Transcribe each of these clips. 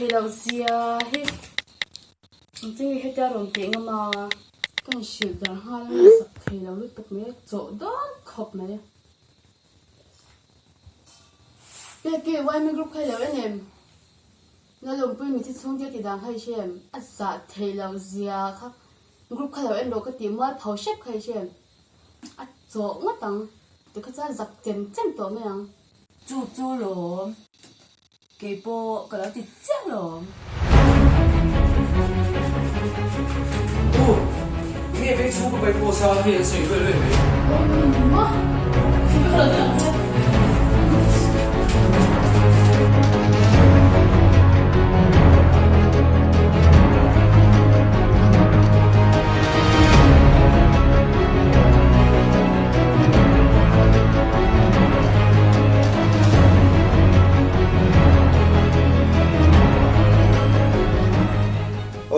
theih loh zia hi engtin nge hetia rawn tih ngam a, ka inhrilh dar nghal a ni zak thei lo lutuk mai a chawh dawn khawp mai. Peki yma group kha i lo en em? Lalawmpui mithi chhungte tih dan kha i hre em? A zah theih loh zia kha group kha lo en rawh ka tih mual pho hrep kha i hre em? A chawh ngawt ang tikha chuan zak chem chem tawh mai ang. Chu chu lawm. Kei pawh ka lo ti chiah lawm. U, enge veng chhung ka pai pawh sa hei an sawi luai luai mai. Maw? Chu ka lo ti ang che.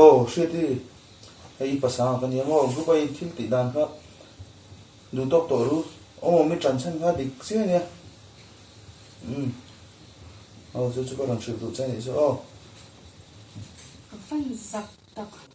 Aw, Hriati, hei i pasanga ka nia maw? Group a in thil tih dan kha duh tawk tawh ru. Aw, mi ṭan chhan kha dik chiah ania. Umm, aw chu chu ka rawn hrilh duh che anih chu aw. Ka fan zak tak.